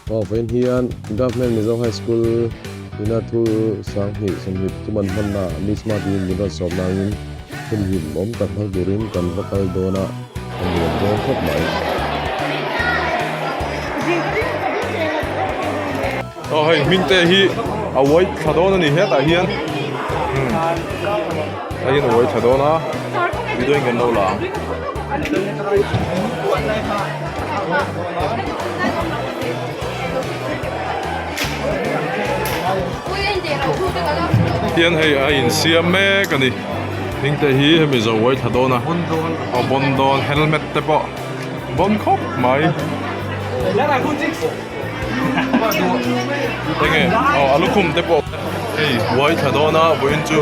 Aw vawiin hian Government Mizo High School ina thu 2020 thum an hmanna ah Miss Martin min rawn sawm nangin hun hlim awm tak hmang turin kan va kal dawn a, a nuam dawn khawp mai. Aw hei hmingte hi a uai thla dawn a ni hetah hian tah hian a uai thla dawn a video in kan lo la ang. Hian hei a insiam mek a ni hmingte hi hemi zo uai thla dawn a aw bawn dawn helmet te pawh bawn khawp mai. Enge aw a lukhum te pawh hei uai thla dawn a vawiin chu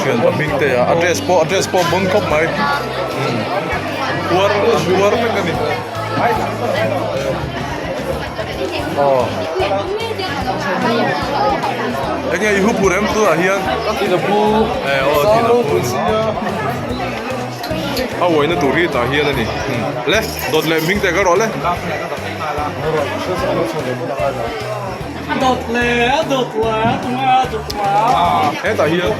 thian pa hming te a dress pawh a dress pawh bawn khawp mai umm puar a puar vek a ni aw enge i hu phur em tunah hian e aw thin a phu a uaina tur hi tah hian a ni le dawt leh hming te ka rawh le. Hetah hian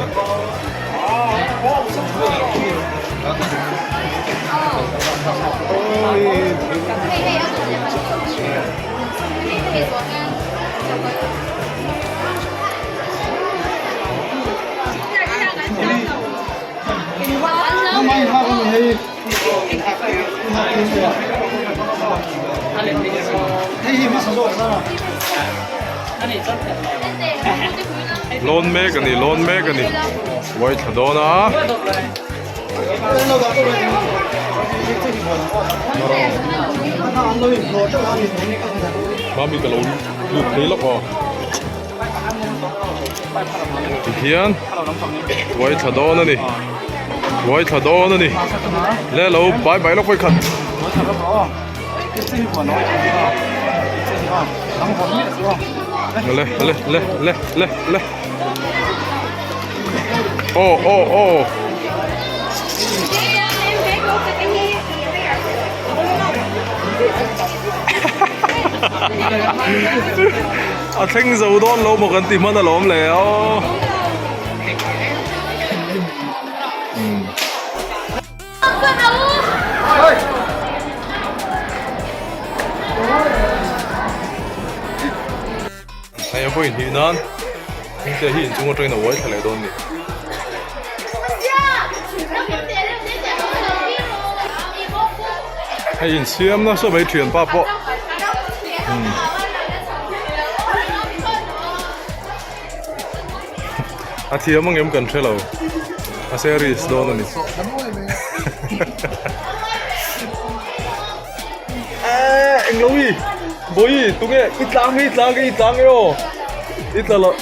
Lawn mek a ni lawn mek a ni uai thla dawn a. Mami ka lo lut thei lawk aw tihian uai thla dawn a ni. Uai thla dawn a ni. Le lo bai bai lawk vawikhat. Le le le le le le. Oh oh oh. A thleng zo dawn lo maw kan ti hman alawm le aw. Hei a vawi hnih nan hmingte hi inchung atangin a uai thla leh dawn a ni. Hei insiam nasa mai thianpa pawh. A thiam ang em kan hre lo a series dawn a ni eh englo i bawi tunge i tlang i tlang i tlang e aw i tla lo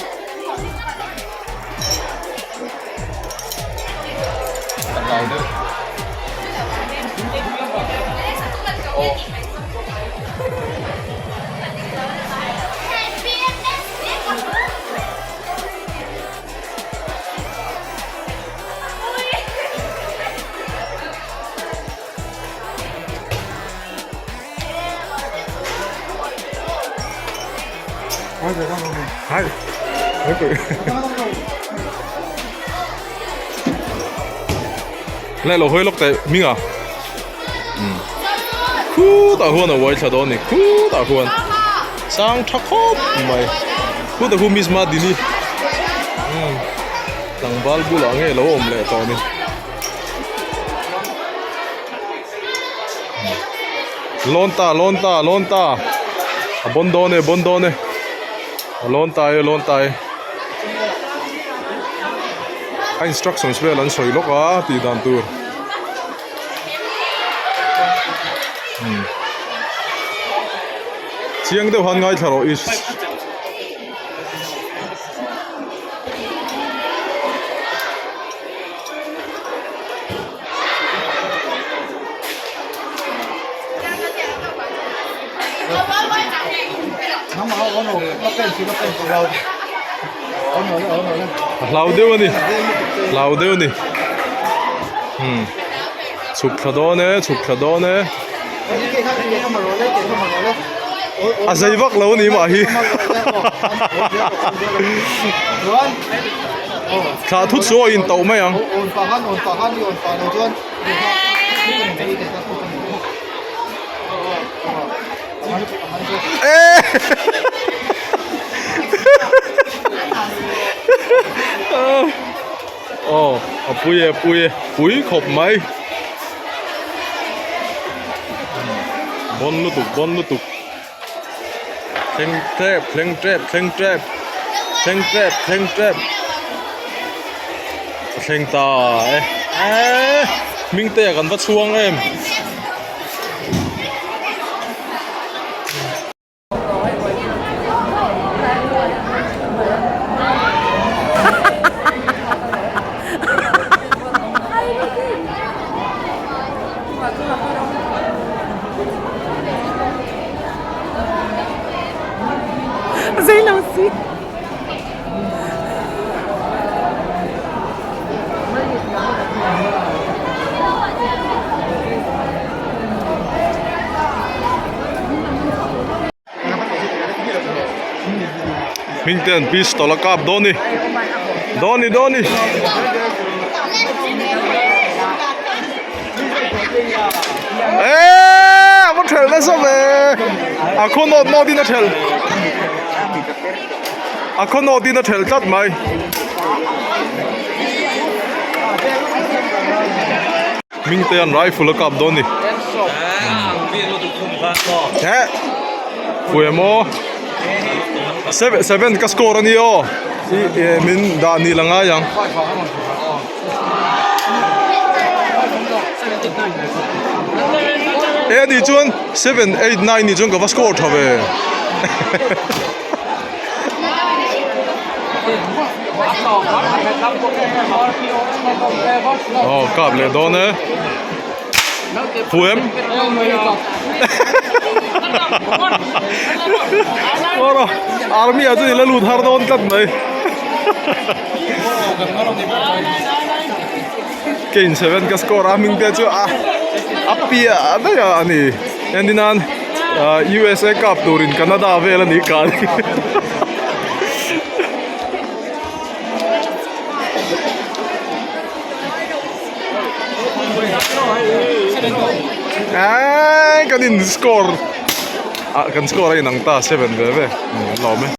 Hai. Lại lo hơi lốc tại Minh à? Khutah huan a uai thla dawn a ni khutah huan sang tha khawp mai khutah khu miss Madini umm tlangval bulah nge lo awm leh tawh a ni lawn ta lawn ta lawn ta a bawn dawn e a bawn dawn e a lawn ta e a lawn ta e a instructions vel an sawi lawk a tih dan tur. Chiang deuh han ngaithla rawh i A hlau deuh a ni hlau deuh a ni umm. Chhuk thla dawn e, chhuk thla dawn e. A zei vak lo ni mah hi. Thlah thut chu a in tauh mai ang. Aw a pui e a pui e pui khawp mai bawn lutuk bawn lutuk thleng tep thleng tep thleng tep thleng tep thleng tep a thleng ta e eee hmingtea kan va chhuang em. Hming te an pistol a kap dawn ni dawn ni dawn ni eee a va thelh nasa ve a khaw nawt nawt in a thelh a khaw nawt in a thelh tlat mai. Hming te an rifle a kap dawn ni. He Pui maw seven seven ka score a ni aw i min dah ni la ngai ang. E a nih chuan 7 8 9 nih chuan ka va score tha ve. Aw kap leh dawn e Phu em Army ah chuan i la lut har dawn tlat mai Kane 7 ka score a hming te chu a a piah daih a ani endinan USA cup turin Canada vel a nih kal Eeii kan in score ah kan score a inang ta 7 ve ve an lawm e.